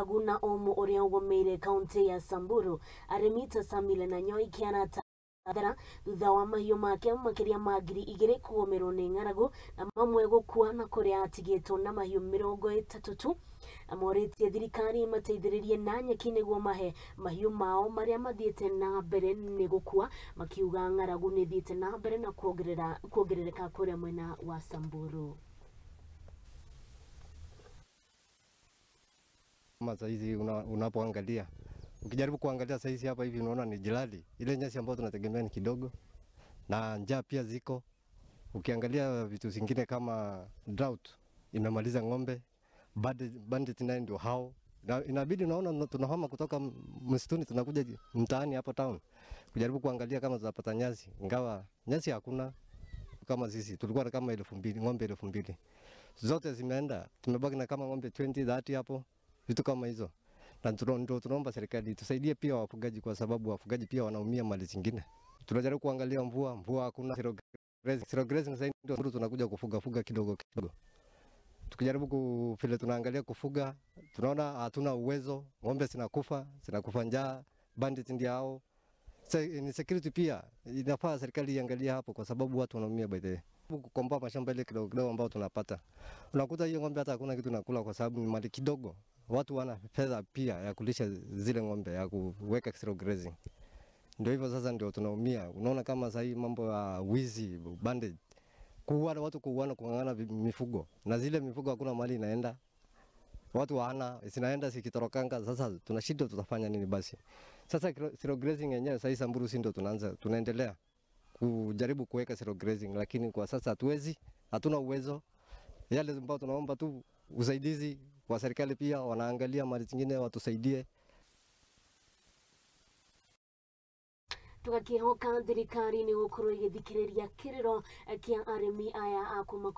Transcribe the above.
Ng'aragu na ũmũ ũrĩa ũgũmĩire kaunti ya Samburu. Arĩmi ta Samile na Nyoi Kĩarata thara thutha wa mahiũ make makĩria ma 2000 kũgũmĩrwo nĩ ng'aragu na mamwe gũkua na kũrĩa atigĩtwo na mahiũ 30 tu. Amorĩtie thirikari mateithĩrĩrie na nyeki nĩguo mahe mahiũ mao marĩa mathiĩte na mbere nĩ gũkua, makiuga ng'aragu nĩ ĩthiĩte na mbere na kuongerereka kũrĩa mwena wa Samburu. Kama saizi unapoangalia, ukijaribu kuangalia saizi hapa hivi unaona ni jirani, ile nyasi ambayo tunategemea ni kidogo na njaa pia ziko. Ukiangalia vitu zingine kama drought imemaliza ng'ombe, bandit naye ndio hao. Na inabidi unaona tunahama kutoka msituni tunakuja mtaani hapo town kujaribu kuangalia kama tutapata nyasi, ingawa nyasi hakuna. Kama sisi tulikuwa kama 2000 ng'ombe 2000 zote zimeenda, tumebaki na kama ng'ombe 20 30 hapo, vitu kama hizo. Na ndio tunaomba serikali tusaidie pia wafugaji, kwa sababu wafugaji pia wanaumia mali zingine. Tunajaribu kuangalia mvua hakuna, zero grazing sasa ndio tunakuja kufuga fuga kidogo kidogo. Tukijaribu vile tunaangalia kufuga, tunaona hatuna uwezo, ng'ombe zinakufa njaa, bandits ndio hao. Ni security pia inafaa serikali iangalie hapo, kwa sababu watu wanaumia by the way. Kukomboa mashamba ile kidogo kidogo ambao tunapata, unakuta hiyo ng'ombe hata hakuna kitu nakula, kwa sababu ni mali kidogo. Watu wana fedha pia ya kulisha zile ng'ombe, ya kuweka zero grazing. Ndio hivyo sasa ndio tunaumia. Unaona kama sasa hii mambo ya wizi, bandit, kuuana, watu kuuana, kung'ang'ana mifugo. Na zile mifugo hakuna mali inaenda. Watu wana zinaenda zikitorokanga. Sasa tunashindwa tutafanya nini basi. Sasa zero grazing yenyewe sasa Samburu si ndio tunaendelea kujaribu kuweka zero grazing, lakini kwa sasa hatuwezi, hatuna uwezo. Yale ambayo tunaomba tu usaidizi kwa serikali, pia wanaangalia mali zingine watusaidie. Tugakihoka thirikari ni gukorwo igithikiriria kiriro kia arimi aya a kuma.